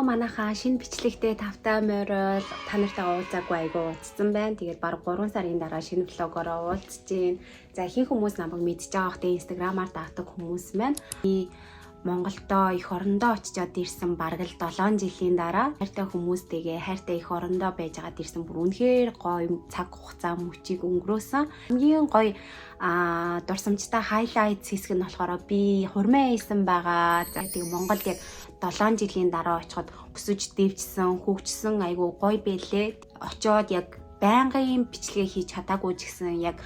Манайхаа шинэ бичлэгтэй тавтай морил та нартай уулзаагүй айгүй уулзсан байна. Тэгээд баг 3 сарын дараа шинэ vlog ороо уулзж гин. За, ихэнх хүмүүс намайг мэдж байгаа бах, тэ, Instagram-аар дагдаг хүмүүс маань. Би Монголдоо эх орондоо очиод ирсэн бараг л 7 жилийн дараа хайртай хүмүүстэйгээ хайртай эх орондоо байж байгаад ирсэн, бүр үнэхээр гоё цаг хугацаа мөчийг өнгөрөөсөн. Хамгийн гоё дурсамжтай highlight хэсэг нь болохоор би хурмаа хийсэн байгаа. За, тэг Монголд яг 7 жилийн дараа очиход өсөж дэвжсэн, хөгжсөн, айгүй гоё байлээ. Очоод яг байнгын бичлэгээ хийж чадаагүй ч гэсэн яг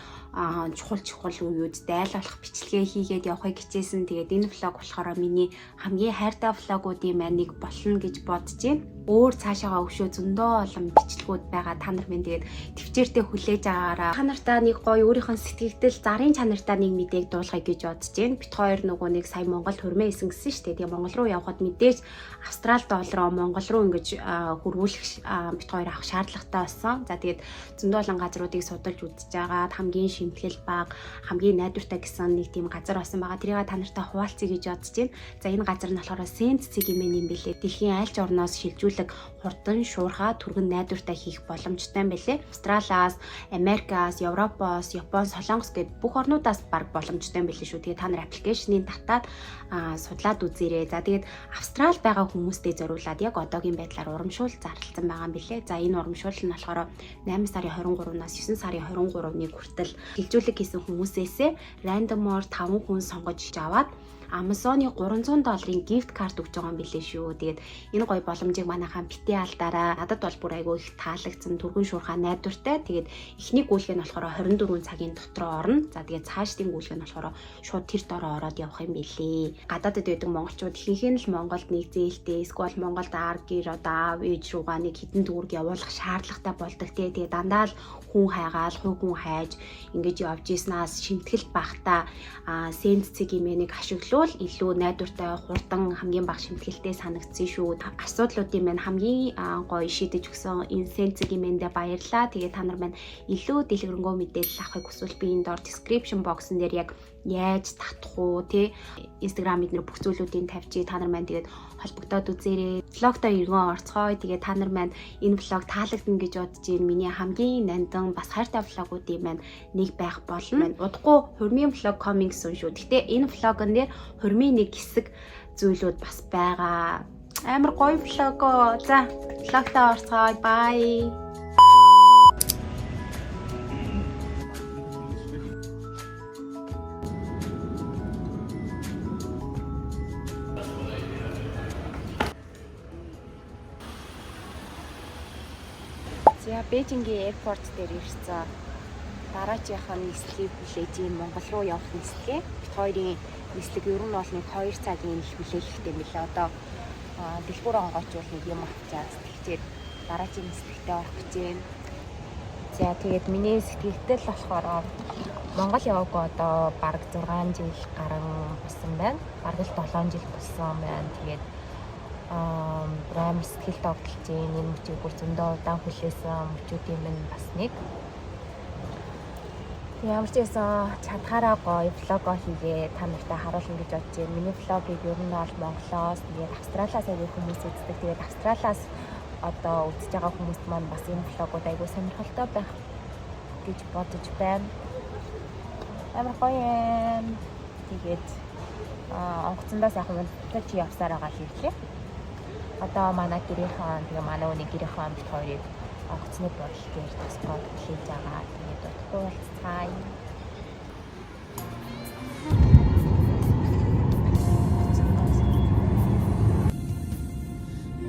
чухал чухал үеүд дайлах бичлэгээ хийгээд явахыг хичээсэн. Тэгээд энэ vlog болохоор миний хамгийн хайртай vlog уудын маань нэг болно гэж бодож байна. Өөр цаашаага өшөө зөндөө олон бичлэгүүд байгаа. Та нар минь тэгээд тэвчээртэй хүлээж агаараа. Та нартаа нэг гоё өөрийнхөө сэтгэгдэл зарын чанартай нэг мэдээг дуулгая гэж бодож байна. Бид хоёр нөгөө нэг сая Монгол хурмаа исэн гэсэн шүү дээ. Тэгээ Монгол руу явхад мэдээж Австрал доллароо Монгол руу ингэж хөрвүүлэх бид хоёр авах шаардлагатай болсон. За, тэгээд зөндөө олон газруудыг судалж үзэж байгаа. Хамгийн шимтгэл бага, хамгийн найдвартай гэсэн нэг тийм газар болсон байгаа. Тэрийг та нартай хуваалцъя гэж бодож байна. За, энэ газар нь болохоор Send цэг юм бэлээ. Дэлхийн аль ч орноос шилжүүлэг хурдан, шуурхай, түргэн, найдвартай хийх боломжтой юм бэлээ. Австралиас, Америкаас, Европоос, Япон, Солонгос гээд бүх орнуудаас баг боломжтой юм бэлээ шүү. Тэгээ та нар application ийг татаад судлаад үзээрэй. За, тэгээд Австрал байгаа хүмүүстээ зориулаад яг одоогийн байдлаар урамшуул зарласан байгаа юм бэлээ. За, энэ урамшуул нь болохоор 8 сарын 23-наас 9 сарын 23-ны хүртэл шилжүүлэг хийсэн хүмүүсээсээ random оор 5 хүн сонгож аваад Amazon-ы 300 долларын gift card өгч байгаа юм билээ шүү. Тэгээд энэ гоё боломжийг манайхаа битгий алдаарай. Надад бол бүр айгүй их таалагдсан, түргэн, шуурхай, найдвартай. Тэгээд эхний гүйлгээ нь болохоор 24 цагийн дотроо орно. За, тэгээд цаашдын гүйлгээ нь болохоор шууд тэр дороо ороод явах юм билээ. Гадаадд байдаг монголчууд ихэнх нь л Монголд нэг зээлтэй, эсвэл Монголд ар гэр одоо аав ээж руугаа нэг хэдэн төгрөг явуулах шаардлагатай болдог тий. Тэгээд дандаа л хүн хайгаал, хувь хүн хайж ингэж явж ийснаас шимтгэл багтаа Send цэг имэнийг ашиглуул илүү найдвартай, хурдан, хамгийн бага шимтгэлтэй санагдсан шүү. Асуудлуудын маань хамгийн гоё шийдэж өгсөн энэ Send цэг имэндээ баярлалаа. Тэгээ та нар маань илүү дэлгэрэнгүй мэдээлэл авахыг хүсвэл би энэ доор description box-н дээр яг яаж татах уу тий, Instagram эднэр бүх зүйлүүдийг тавьчих, та нар маань тэгээд холбогдоод үзээрэй. Vlog тоо эргэн орцгоё. Тэгээд та нар маань энэ vlog таалагдана гэж бодож байна. Миний хамгийн нандин бас хайртай vlog уудын маань нэг байх болно. Удахгүй хурмын vlog coming soon шүү. Гэхдээ энэ vlog он дээр хурмын нэг хэсэг зүйлүүд бас байгаа. Амар гоё vlog оо. За, vlog тоо орцгоё. Bye. За, Бээжингийн airport дээр ирсэн. Дараачихаа нислэгийг хүлээж юм, Монгол руу явах нислэгээ. Бид хоёрын нислэг ер нь бол нэг 2 цагийн хүлээлгтэй мөлий. Одоо дэлгүүр онгоочвол нэг юм авчаад тэгчээд дараагийн нислэгтээ орох гэж байна. За, тэгээд миний сэтгэгдэл болохоор Монгол яваагүй одоо бараг 6 жил гарan болсон байна. Бараг л 7 жил болсон байна. Тэгээд амар сэтгэл догдолж байна. Энэ мөчийг бүр зөндөө удаан хүлээсэн мөчүүдийн минь бас нэг. Ямар ч байсан чадхаараа гоё vlog оо хийгээ та нартай харуулна гэж бодож байна. Миний vlog ыг ер нь бол Монголоос, тэгээд Австралиас аягүй хүмүүс үздэг. Тэгээд Австралиас одоо үзэж байгаа хүмүүст маань бас энэ vlog ууд аягүй сонирхолтой байх гэж бодож байна. Амар гоё юм. Тэгээд онгоцондоо сайхан унтаж явсаар байгаа л ирлээ. Одоо манай гэрийнхэн, тэгээ манай үний гэрийнхэн бид хоёрыг онгоцны буудлын дээр тосгоод хүлээж байгаа. Тэгээд удахгүй уулзцаая.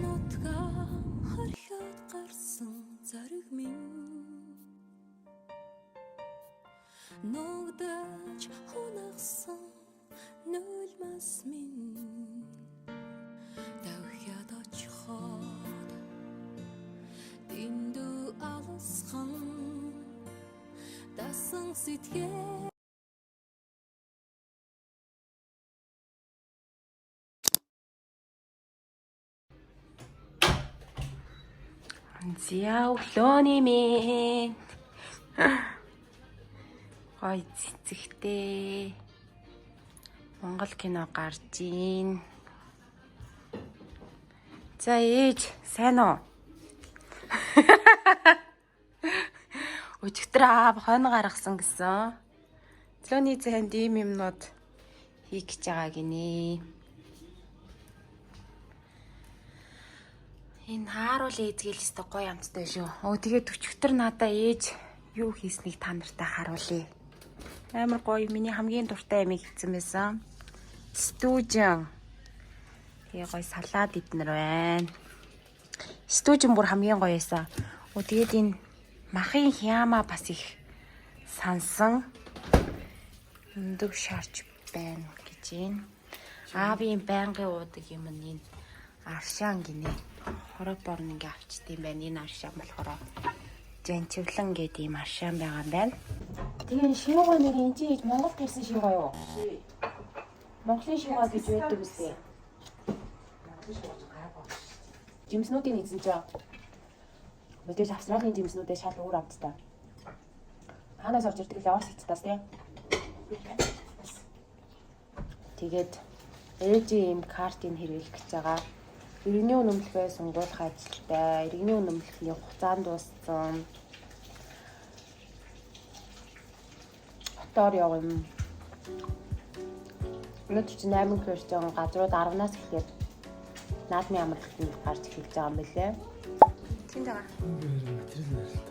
Нутгаа хорхиод гарсан зориг минь нугдаж хунагсан нүлмэс минь давхиад очиход дэндүү алсхан дасан сэтгэл. За, өглөөний мэнд. Гоё цэцэгтэй. Монгол кино гарч ийн. За ээж, сайн уу? Өчигдөр аав хонь гаргасан гэсэн. Төлөөний зайд ийм юмнууд хийх гэж байгаа гинэ. Энэ хааруул ээзгээл өстө гоё амттай шүү. Өө тэгээд өчигдөр надаа ээж юу хийснийг та нартай харуулъя. Амар гоё миний хамгийн дуртай амийг хийсэн байсан. Стүүжин. Тэгээ гоё салаад иднэр байна. Стүүжин бүр хамгийн гоё байсан. Өө тэгээд энэ махын хяама бас их сансан өндөг шарч байна гэж байна. Аавын байнгын уудаг юм нь энэ аршаан гинэ. Хороо борн ингээ авчт юм байна. Энэ аршаан болохоор жанчвлан гэдэг ийм аршаан байгаа юм байна. Тэгээ энэ шивгоо нэр энэ чи хийж Монгол төрсэн шивгоо юу? Монголын шивгоо гэж байдаг үстэй. Жимснүүдийн эзэн ч мэдээж Австралийн жимснүүдээ шал өөр амттай. Хаанаас орж ирдэг лээ Орос хятадаас тий. Тэгээд ээжийн ийм картыг хэрэглэх гэж байгаа. Иргэний үнэмлэхээ сунгуулах ажилтай, иргэний үнэмлэхний хугацаанд дууссан. Хотоор явна. Өнөөдөр чинь 8 км байгаа газрууд 10-наас эхлээд наадмын амралтанд гарч эхэлж байгаа юм билээ. Тийм байгаа. Материал нарилт.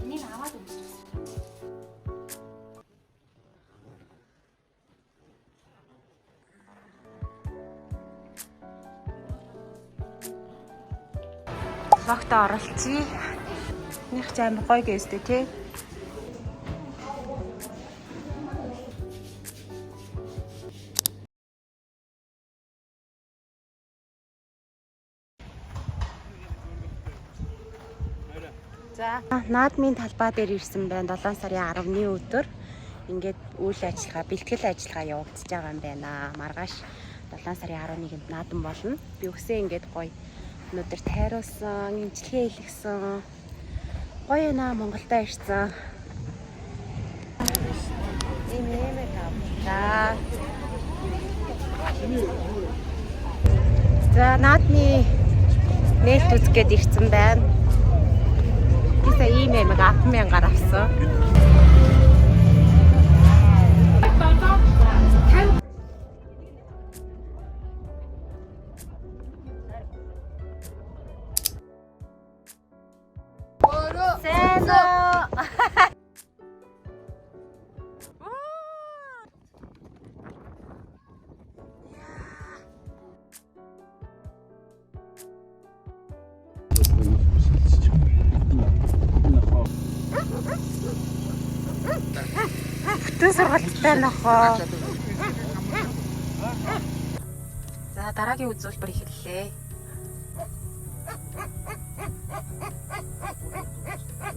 Энийг аваад өмсчихсэн. Логт оролцъё. Них ч амар гоё гэстэй тий. За наадмын талбай дээр ирсэн байна. 7 сарын 10-ны өдөр ингээд үйл ажиллагаа, бэлтгэл ажиллагаа явагдаж байгаа юм байна. Маргааш 7 сарын 11-нд наадам болно. Би өсөө ингээд гоё өнөөдөр тайруулсан, имчилгээ хийлгсэн. Гоё наа Монголдо ирсэн. Ийм ийм тавлаа. За наадмын нээлт үзэх гээд ирсэн байна. Би сая ийм аймаг 10,000-аар авсан. Сайн уу? Бүтэн сургалттай нохоо. За дараагийн үзүүлбэр эхэллээ.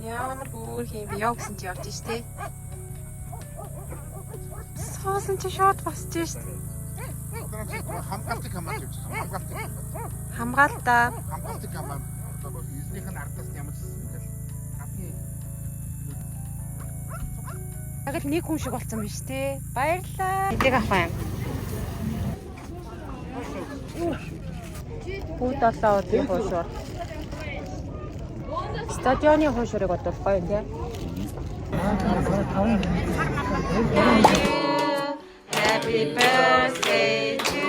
Ямар бүр юм бэ? Яв гэсэн чи явж штэ. Суусан чи шууд босч штэ. Хамгаалтыг хамгаалж явж байгаа. Хамгаалтыг. Хамгаалтаа. Хамгаалтыг хамгаал. Одоо эзнийх нь ардаас нь ямар ч ингээл гадны Яг л нэг хүн шиг болсон биш те. Баярлалаа. Эдэг авах юм. Бүү долоо удын хуушуур. Стадионы хуушуурыг бодвол гоё юм те. Happy birthday to you.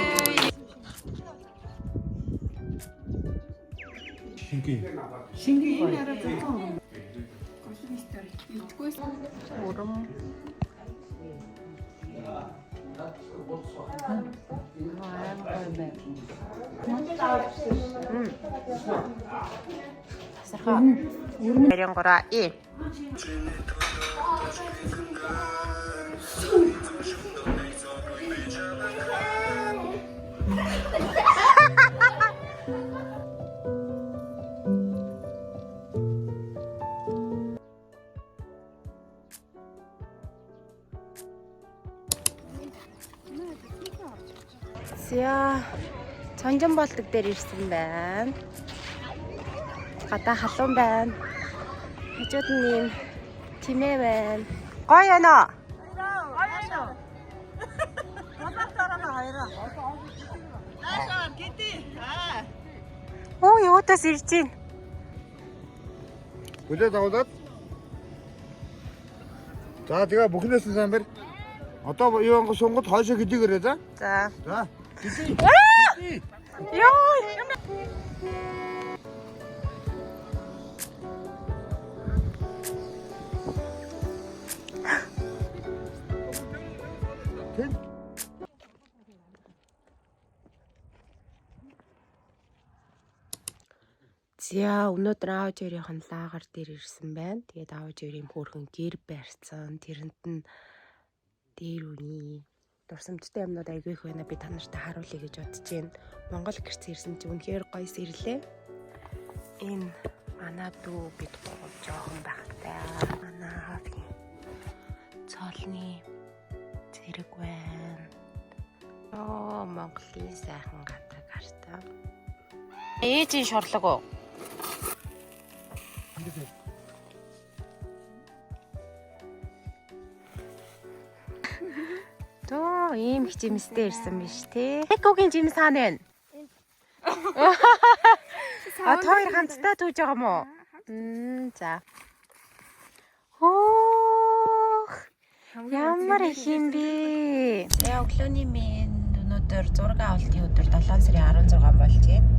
Шингэн. Урам. Тасархаа. 23 и. За цонжин болдог дээр ирсэн байна. Гадаа халуун байна. Хажууд нь ийм тимээ байна. Гоё яана. Гоё яана. Оо, юутаас ирж байна? Хүлээ дагуулад. За тэгээ бүхнээс нь сайн барь. Одоо юу ангу сунгад хойшоо гэдэгээрээ за. За. За. Йоо. Тэн. За өнөөдөр аав жирийнхэн лагер дээр ирсэн байна. Тэгээд аав жирийн хөөрхөн гэр барьсан. Тэрэнд нь дээр үний дурсамжтай юмнууд айгүй их байна. Би та нартай харуулъя гэж бодож байна. Монгол гэрц ирсэн чи үнэхээр гоё сэрлээ. Энэ манай дүү бид гурав жоохон байхтай. Манай аавын цоолны зэрэг байна. Оо, Монголын сайхан газар гартаа. Ээжийн шорлог уу? Тоо, ийм их жимстэй ирсэн биш тий. Экогийн жимс хаана байна? А та хоёр хамтдаа түүж байгаа мó? За. Хөөх. Ямар их юм бэ? За өглөөний минь өнөөдөр зураг авалтын өдөр 7 сарын 16 болж байна.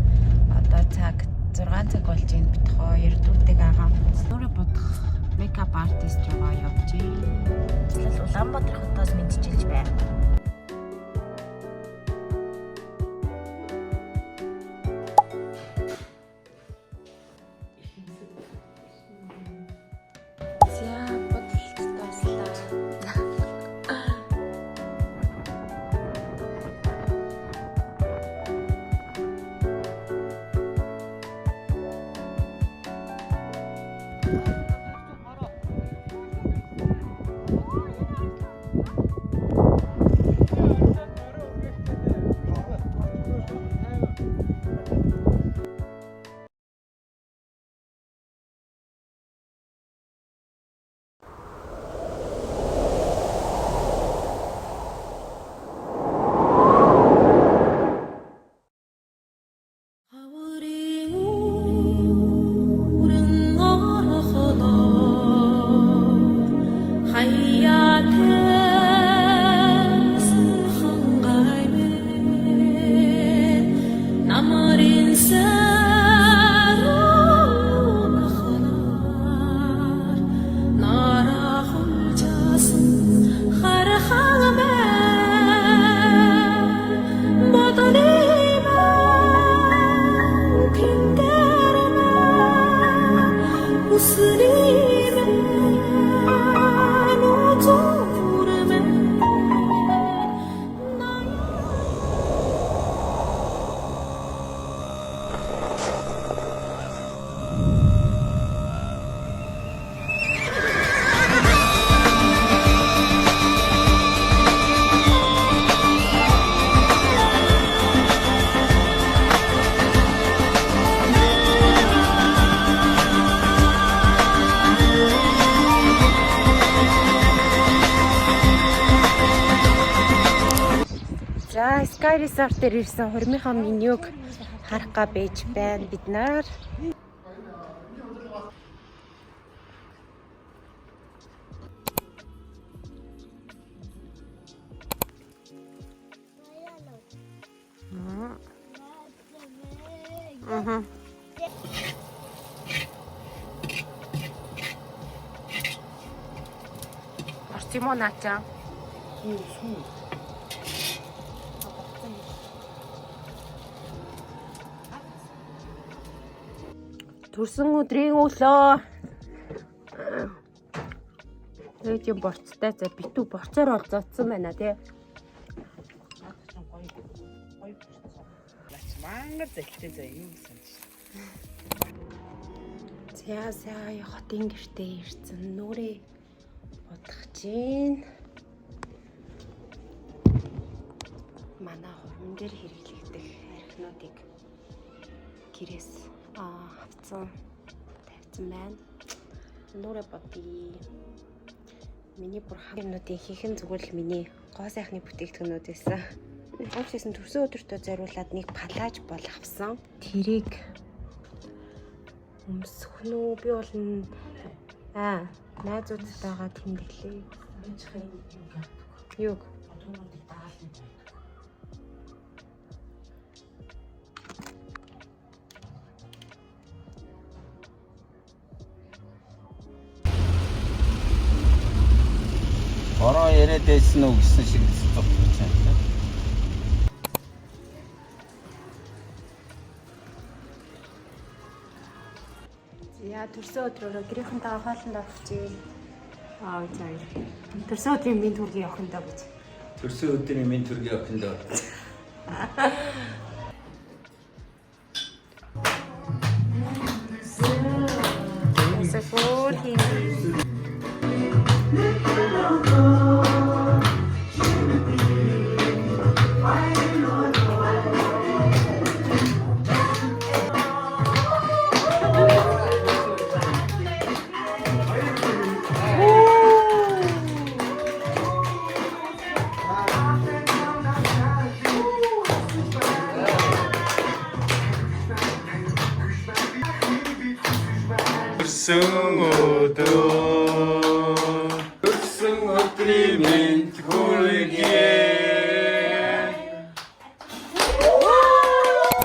Одоо цаг 6 цаг болж байна. Бит хоёр дүүтэйг агаа. Нүрэ будах makeup artist руугаа явж байна. Ажлал Улаанбаатар хотоос мэдчилж байна. За бодолт дуслаа. Хаврын үүрэн орохлоор хаяа тэсэн хангай минь намрын сарун хоноор нарахулжасан хархал мэн бодны мэн тэндэр мэн үсний мэн үзүр мэн. За Sky Resort дээр ирсэн хурмынхаа менюг харах га байж байна бид нар. Мм. Орч юм уу наачаа? Төрсөн өдрийн өглөө. Тэгээд юм борцтой за битүү борцоор ол зодсон байна тий. Мангар зэлтэй заа юм гэсэн чинь. За за хотын гэртээ ирсэн. Нүрээ будах чинь. Манай хурман дээр хэрэглэгдэх архинуудыг гэрээс авцсан тавьсан байна. Нүрээ бодъё. Миний бүр юмнуудын ихэнх нь зүгээр л миний гоо сайхны бүтээгдэхүүнүүд байсан. Ямар ч байсан төрсөн өдөртөө зориулаад нэг палаж бол авсан. Тэрийг өмсөх нь үү? Би бол найзуудтайгаа тэмдэглэе. Юг? Бороо яриад байсан уу гэсэн шиг зогсож байна. За төрсөн өдрөөрөө гэрийнхэнтэйгээ хоолнд орчих. Аа за. Төрсөн өдрийн мэнд хүргэе охиндоо гэж. Төрсөн өдрийн мэнд хүргэе охиндоо. Сафур хин. Төрсөн өдөр төрсөн өдрийн мэнд хүргэе.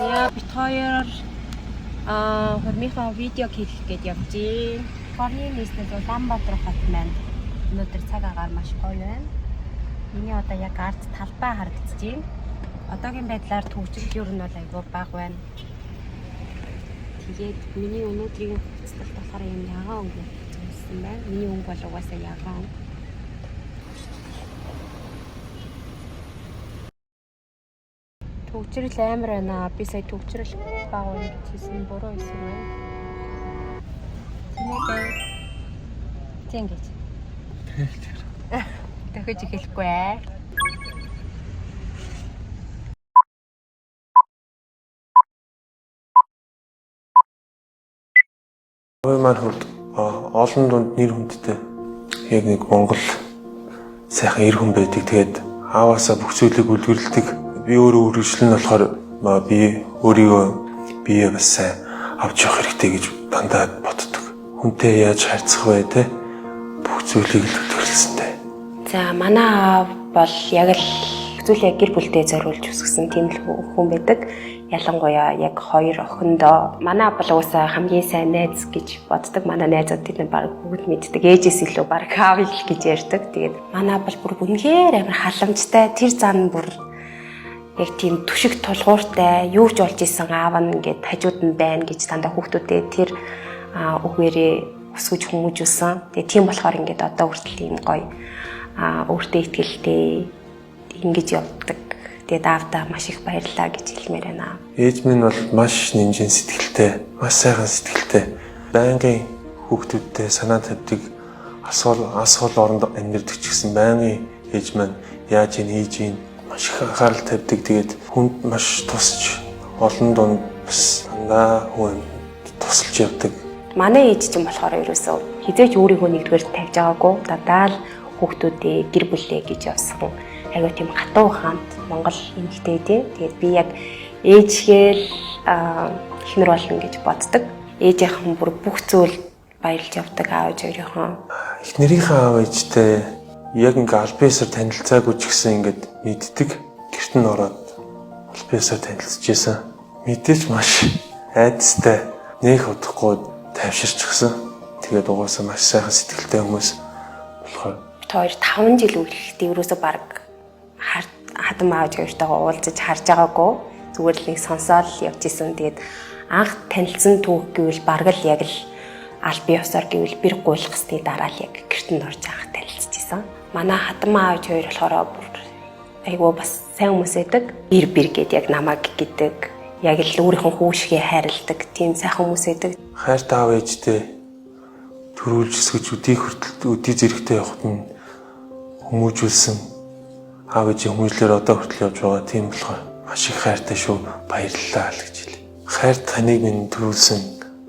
Яа бит хоёр хормынхоо видео хийх гээд явж гин. Хорны нийслэл Улаанбаатар хот маань өнөөдөр цаг агаар маш гоё байна. Миний одоо яг ард талбай харагдаж байна. Одоогийн байдлаар төгжрөл ер нь бол айгүй бага байна. Тэгээд миний өнөөдрийн хувцлалт болохоор юм ягаан өнгө өмссөн байна. Миний өнгө бол угаасаа ягаан. Төгжрөл амар байна. Би сая төгжрөл бага байна гэж хэлсэн нь буруу байсан байна. Тийм ээ. Тийм гэж. Дахиж эхлэхгүй ээ. Ой маань хувьд олон дунд нэр хүндтэй яг нэг Монгол сайхан эр хүн байдаг. Тэгээд ааваасаа бүх зүйлийг үлгэрлэдэг. Би өөрөө үргэлжлэн нь болохоор би өөрийгөө бие бас сайн авч явах хэрэгтэй гэж дандаа боддог. Хүнтэй яаж харьцах вэ те? Бүх зүйлийг л үлгэрлэсэнтэй. За манай аав бол яг л зүйлээ гэр бүлдээ зориулж үсгэсэн тийм л хүн байдаг. Ялангуяа яг хоёр охиндоо манай аав бол угаасаа хамгийн сайн найз гэж боддог. Манай найзууд тэд нар баг бүгд мэддэг. Ээжээс илүү баг аав ил гэж ярьдаг. Тэгээд манай аав бол бүр үнэхээр амар халамжтай. Тэр зан бүр яг тийм түшиг тулгууртай юу ч болж исэн аав нь ингээд хажууд нь байна гэж дандаа хүүхдүүдээ тэр үгээрээ өсгөж хүмүүжүүлсэн. Тэгээ тийм болохоор ингээд одоо хүртэл ийм гоё өөртөө ихтэй ингэж явдаг. Тэгээд аавдаа маш их баярлалаа гэж хэлмээр байна. Ээж минь бол маш нэмжин сэтгэлтэй, маш сайхан сэтгэлтэй. Байнгын хүүхдүүдтэй санаа тавьдаг, асуул оронд амьдардаг ч гэсэн байнгын ээж маань яаж ийн хийж ийн маш их анхаарал тавьдаг. Тэгээд хүнд маш тусч олон дунд бас дандаа хүн тусалж явдаг. Манай ээж чинь болохоор ерөөсөө хизээч өөрийгөө нэгдүгээр тавьж байгаагүй. Дадаа л хүүхдүүдээ гэр бүлээ гэж явсан. Айгуу тийм хатуу хаант Монгол эмэгтэй тий. Тэгээд би яг ээжгээл эхнэр болно гэж боддог. Ээжийнхэн бүр бүх зүйл баярлж явдаг аав ээж хоёрынхон. Эхнэрийнхээ аав ээжтэй яг ингээ аль биесээр танилцаагүй ч гэсэн ингээд мэддэг. Гэрт нь ороод аль биесээр танилцж исэн. Мэдээж маш айдастай нэх удахгүй тайвширчихсан. Тэгээд угаасаа маш сайхан сэтгэлтэй хүмүүс болохоор Бид хоёр 5 жил үргэлжлэхдээ ерөөсөө баг хадам аав ээж хоёртойгоо уулзаж харж байгаагүй. Зүгээр л нэг сонсоол явж исэн. Тэгээд анх танилцсан түүх гэвэл бараг л яг л аль бие усаар гэвэл бэр гуйлгасны дараа л яг гэрт нь орж анх танилцж исэн. Манай хадам аав ээж хоёр болохоор бүр айгүй бас сайн хүмүүс байдаг. Бэр бэр гээд яг намайг гэдэг яг л өөрийнхөө хүүшгээ хайрладаг тийм сайхан хүмүүс байдаг. Хайртай аав ээжтэй төрүүлж өсгөж өдий хүртэл өдий зэрэгтэй явахад нь хүмүүжүүлсэн аав ээжийн хүмүүжлэр одоо хүртэл явж байгаа тийм болохоор маш их хайртай шүү, баярлалаа л гэж хэлье. Хайр таныг минь төрүүлсэн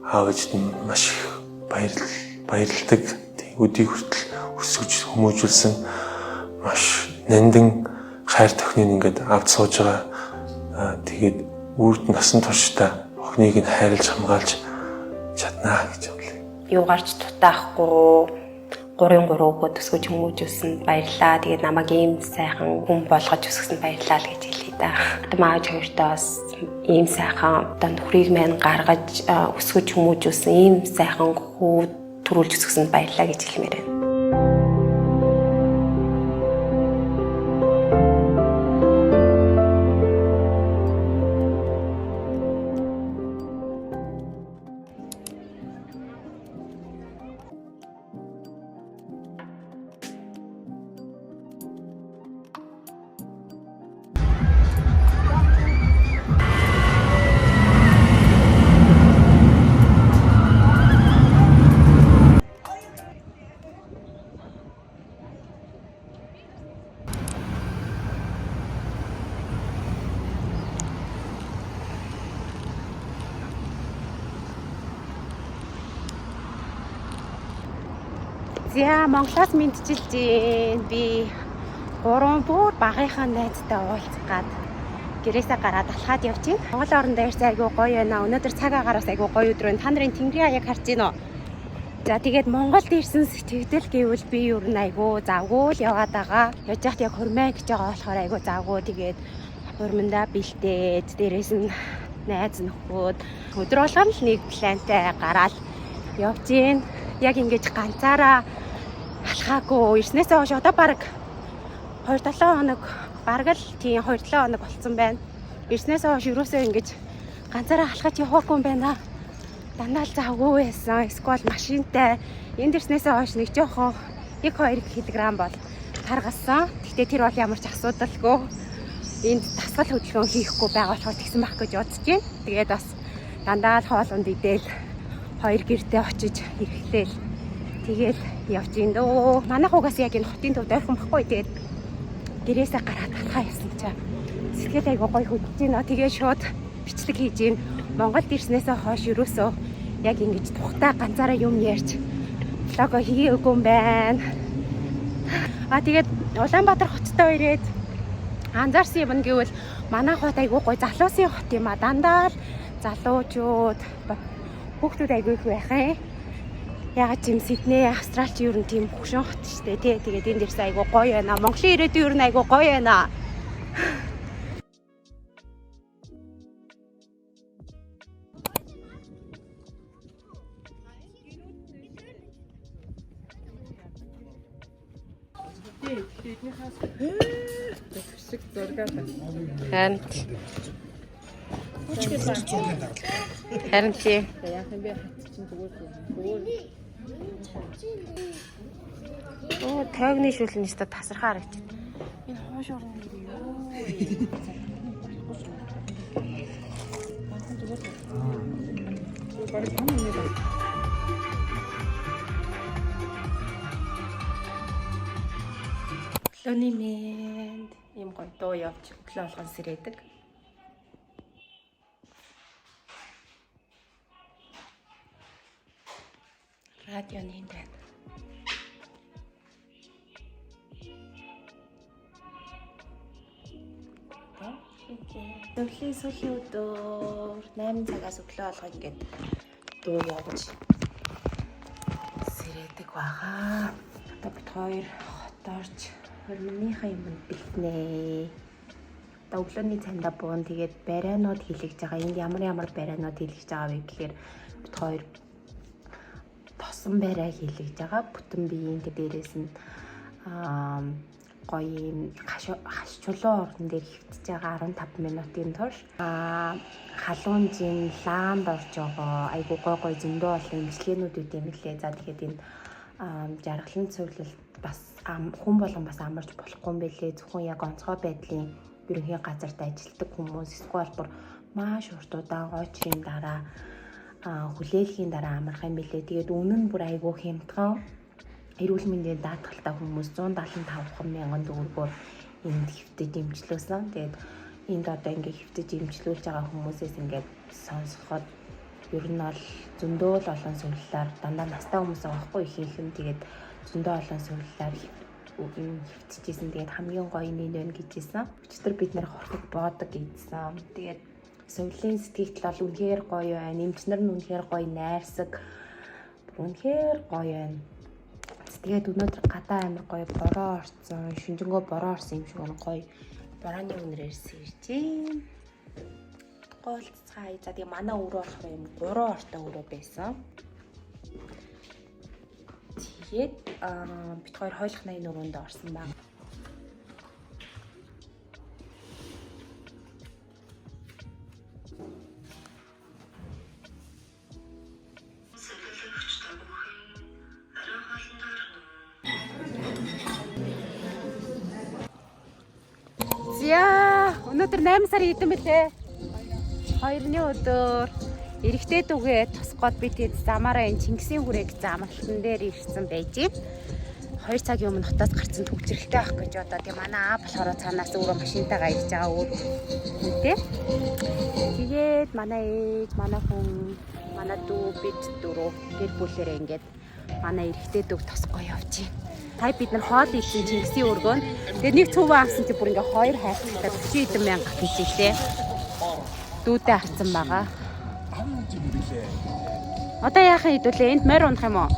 аав ээжд нь маш их баярладаг. Тийм өдий хүртэл өсгөж хүмүүжүүлсэн маш нандин хайр тохиныг ингээд авд сууж байгаа. Тэгээд үрд насан туршдаа охиныг нь хайрлж хамгаалж чаднаа гэж бодлоо. Юугаарч дутаахгүй 3-3 өгөө төсгөж хүмүүжүүлсэнд баярлаа. Тэгээд намайг ийм сайхан хүн болгож өсгсөнд баярлаа л гэж хэлье да. Одоо мааж хоёртоо бас ийм сайхан одоо нөхрийг маань гаргаж өсгөж хүмүүжүүлсэн ийм сайхан хүү төрүүлж өсгсөнд баярлаа гэж хэлмээр байна. За Монголоос мэдчилж гин. Би гурван бүр багынхаа найзтай уулзах гад гэрээсээ гараад алхаад явж байна. Монгол орон дээр айгүй гоё байна. Өнөөдөр цаг агаараас айгүй гоё өдөр байна. Та нарын тэнгэрийн хаяг харж байна уу? За тэгээд Монголд ирсэн сэтгэгдэл гэвэл би ер нь айгүй завгүй л яваад байгаа. Яж яхад яг хурмаа гэж байгаа болохоор айгүй завгүй. Тэгээд хурмандаа бэлдээд дээрээс нь найз нөхөд өдөр болгон л нэг плантай гараал явж гин. Яг ингэж ганцаараа алхаагүй. Ирснээсээ хойш одоо баг 2-7 хоног бараг л тийм 2-7 хоног болцсон байна. Ирснээсээ хойш юусоо ингэж ганцаараа алхаж яваагүй юм байна. Дандаа л завгүй байсан. Эсвэл машинтай. Энд ирснээсээ хойш нэг жоохон 1-2 кг бол таргалсан. Гэхдээ тэр бол ямар ч асуудалгүй. Энд дасгал хөдөлгөөн хийхгүй байгаа болохоор тэгсэн байх гэж бодож байна. Тэгээд бас дандаа л хоол унд идэл хоёр гэртээ очиж ирэхлээл тэгэл явж ин дөө. Манайх угаас яг энэ хотын төвд ойрхон байхгүй. Тэгээд гэрээсээ гараад алхаа явсан чаа. Сэтгэл айгуу гоё хөдөлж байна. Тэгээ шууд бичлэг хийж ин. Монголд ирснээсээ хойш юусоо яг ингэж тухтай ганцаараа юм ярьж влого хийгээгүй юм байна. А тэгээд Улаанбаатар хоттой ирээд анзаарсан юм гэвэл манай хот айгуу гоё залуусын хот юм а. Дандаа л залуучууд хүүхдүүд айгуу их байх юм. Ягаад ч юм Сидней, Австралч ер нь тийм хөшөн хот штэ тий. Тэгээд энд ирсэн айгуу гоё байна. Монголын ирээдүйн ер нь айгуу гоё байна. Шиг зураг л. Харин Харин тий. Яах юм бэ? Хат чинь зүгээр зүгээр. Оо, тойгны шүлэн өстө тасархаа харагдчих. Энэ хоош орно нэр юу? Өглөөний мэнд ийм гоё дуу явж өглөө болгон сэрээдэг. Радионы энд байна. Өглөөний сүүлийн өдөр 8 цагаас өглөө болгон ингээд дуу явж сэрээдэг байгаа. Одоо бид хоёр хот орж хурмыныхаа юмд бэлтнэ. Одоо өглөөний цайндаа буун тэгээд барианууд хийлгэж байгаа. Энд ямар ямар барианууд хийлгэж байгаа вэ гэхээр бид хоёр тосон бариа хийлгэж байгаа. Бүтэн биеийн дээрээс нь гоё юм хаш чулуун орон дээр хөвтөж байгаа 15 минутын турш халуун жин лаанд орж байгаа айгуу гой гой зөндөө олон имчилгээнүүд үүд юм лээ. За тэгэхээр энэ жаргалан цуглалт бас хүн болгон бас амарч болохгүй юм бэлээ. Зөвхөн яг онцгой байдлын ерөнхий газарт ажилладаг хүмүүс эсвэл бүр маш урт удаан гойчрын дараа хүлээлгийн дараа амарх юм бэлээ. Тэгээд үнэн нь бүр айгуу хямдхан. Эрүүл мэндийн даатгалтай хүмүүс 175 мянган төгрөгөөр энд хэвтэж эмчлүүлсэн. Тэгээд энд одоо ингээ хэвтэж эмчлүүлж байгаа хүмүүсээс ингээд сонсоход ер нь бол зөндөө л олон сувлалаар дандаа настай хүмүүс байгаа байхгүй ихэнх нь тэгээд зөндөө олон сувлалаар юм хөвтөжсэн. Тэгээд хамгийн гоё нь энэ байна гэжсэн. Өчигдөр бид нэр хорхог боодог идсэн. Тэгээд сувилын сэтгэл бол үнэхээр гоё байна. Эмчнэр нь үнэхээр гоё найрсаг. Бүр үнэхээр гоё байна. Тэгээд өнөөдөр гадаа амар гоё бороо орсон. Шинжэнгөө бороо орсон юм шиг байна. Гоё борооны үнрээр сэрж. Гоолцгаая. За тэгээ манай өрөө болохоор юм 3 ортой өрөө байсан. Тэгээд бид хоёр хойлох 80 өрөөнд орсон баг. За өнөөдөр 8 сарын хэдэн бэлээ? Хоёрны өдөр эрэгтэй дүүгээ тусгоод би тэгээд замаараа энэ Чингисийн хүрээ гэсэн амралтан дээр ирсэн байж байна. 2 цагийн өмнө хотоос гарсан төвчрэлтэй байх гэж одоо тийм манай аа болохоор цаанаас өөрөө машинтайгаа ирж байгаа өөр хүнтэй. Тэгээд манай ээж, манай хүн, манай дүү бид дөрөв гэр бүлээрээ ингээд манай эрэгтэй дүүг тосгоо явж байна. Сая бид нар хоол идсэн Чингисийн өргөөнд. Тэгээд нэг цуваа авсан чи бүр ингээ хоёр хайрцагтай 40 хэдэн мянга гэж илээ. Дүүдээ авсан байгаа. Одоо яахан хэдүүлээ? Энд морь унах юм уу?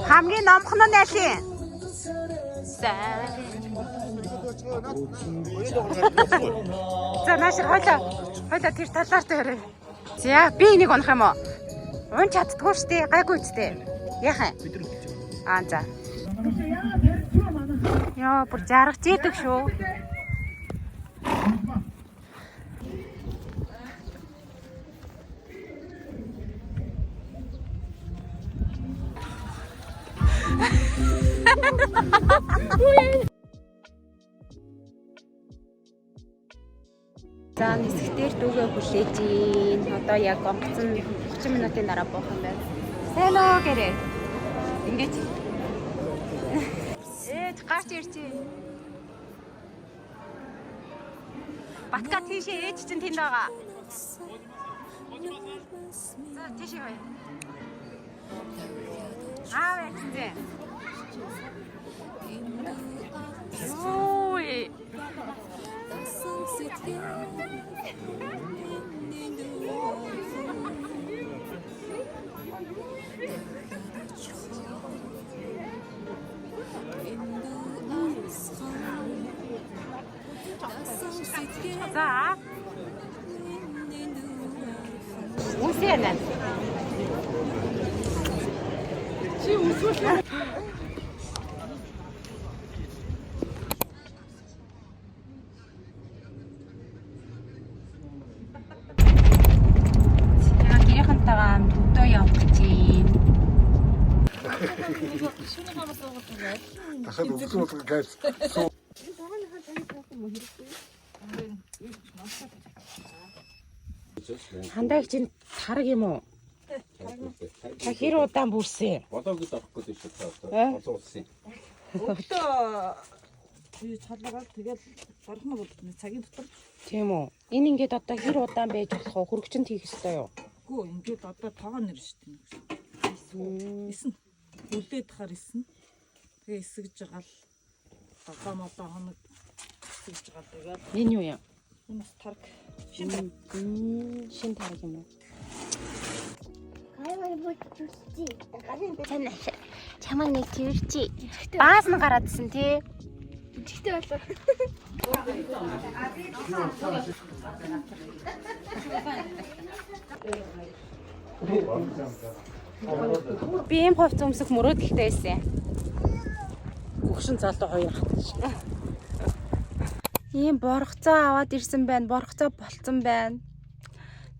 Хамгийн номхон нь аль юм? За наашир хойлоо. Хойлоо тэр талаар дээрээ. За би энийг унах юм уу? Ун чаддгүй штэ, гайгүй штэ. Яахан? Аа за. Яа, бүр жаргаж идэг шүү. За нисгтэр дүүгээ хүлээж ийн. Одоо яг онгоцон 30 минутын дараа буух юм байна. Сайн уу гэрээ. Ингэж. Ээж гарч ирчээ. Батка тийшээ ээж чинь тэнд байгаа. За тийшээ хаяа. Аав ээжээ. Ой. За. Үсэ нэ. Чи үсвэл. Я гэрийнхэнтэйгээ амт өдөө явах гэж байна. Дахиад өвсөн болгон гайс. Хандаа чинь тараг юм уу? Та хэр удаан бүрсэн? Болоо гэж авах гэдэг шүү дээ. Олон улсын. Өглөө би чалаагаар тэгэл орхно болдог цагийн дотор. Тийм үү. Энэ ингээд одоо хэр удаан байж болох вэ? Хөргөчөнд хийх ёстой юу? Үгүй ингээд одоо тоогоо нэр шүү дээ. Исэн. Үлдээд тахаар исэн. Тэгээ эсгэж байгаа л 7 модоо хоног эсгэж байгаа л тэгэл Энэ юу юм? энэ бас тарг. Шин тарг. Шин тараг юм уу? Чамаа нэг тэрчи. Баас нь гараадсэн тий. Би ийм хувц өмсөх мөрөөдөлтэй байсан. Гөгшин залуу хоёр хатан шиг. Ийм боргоцоо аваад ирсэн байна. Боргоцоо болцсон байна.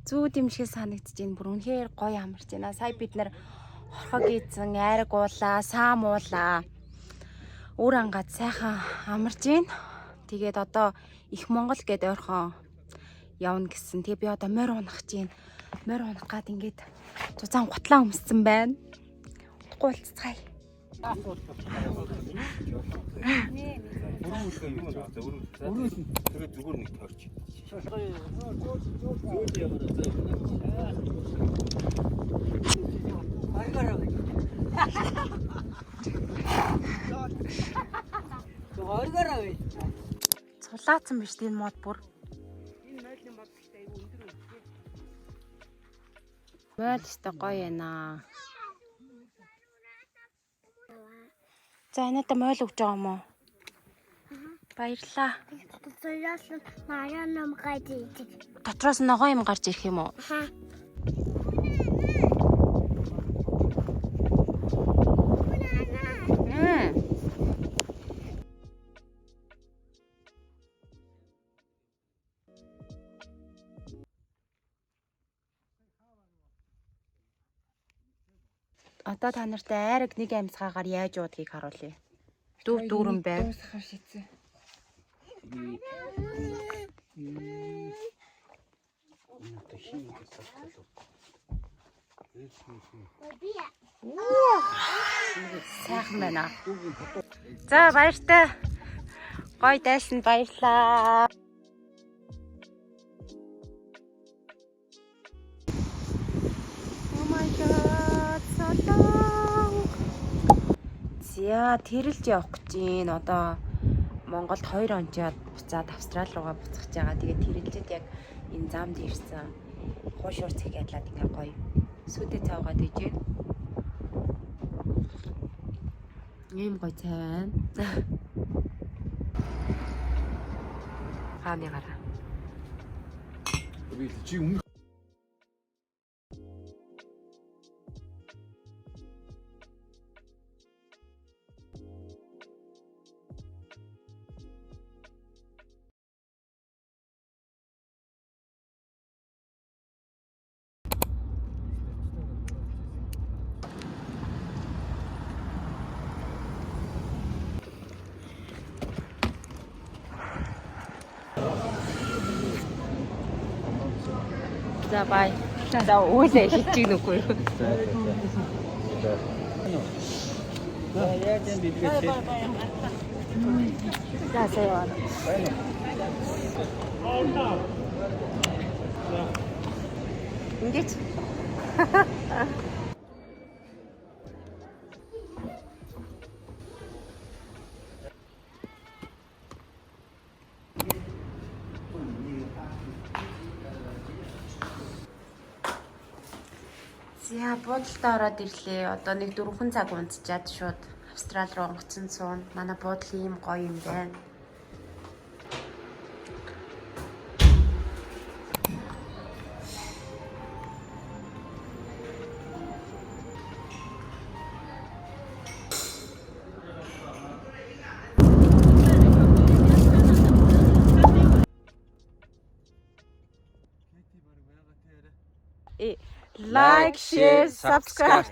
Зүү дэмжихэд санагдаж байна. Бүр үнэхээр гоё амарч байна. Сая бид нэр хорхог ийдсэн, айраг уулаа, саам уулаа. Үр ангаад сайхан амарч байна. Тэгээд одоо их Монгол гээд ойрхон явна гэсэн. Тэгээ би одоо морь унах гэж байна. Морь унах гад ингээд зузаан гутлаа өмссөн байна. Удахгүй уулзцгаая. Өрөө үлгээ юу вэ? Өрөө тэгээ зүгээр нэг торч. Оргороо бай. Цулаацсан биш тийм мод бүр. Энэ нойлын мод гэхдээ айгүй өндөр үү. Мойл өстой гоё байна. За энэтэй мойл өгч байгаа юм уу? Баярлаа. Дотроос нь нараа ном гарч ирдэг. Дотроос нь ногоон юм гарч ирэх юм уу? Аха. Одоо та нартай айраг нэг амьсгаагаар яаж уудгийг харуулъя. Дүүр дүүрэн байв. Дуусгахаар шийдсэн. Сайхан байна. За баяртай. Гой дайсанд баярлаа. Oh my god, солон. За тэрэлж явах гэж байна. Одоо Монголд 2 онцоод буцаад Австрали руугаа буцах гэж байгаа. Тэгээд тэрэлжид яг энэ замд ирсэн. Хуушуур цэг ядлаад ингээ гоё. Сүдэ цавгаад иж байна. Ийм гоё цай байна. Хааны гараа. Би чи өмнө За бай. За уулаа хичиг нүггүй юу? За за. Яг энэ бэлгээ чи. За сая яваа. Ингээд. За буудалтаа ороод ирлээ. Одоо нэг 4 цаг унтчаад шууд Австрали руу онгоцсон суuna. Манай буудал ийм гоё юм байна. Like, share, subscribe.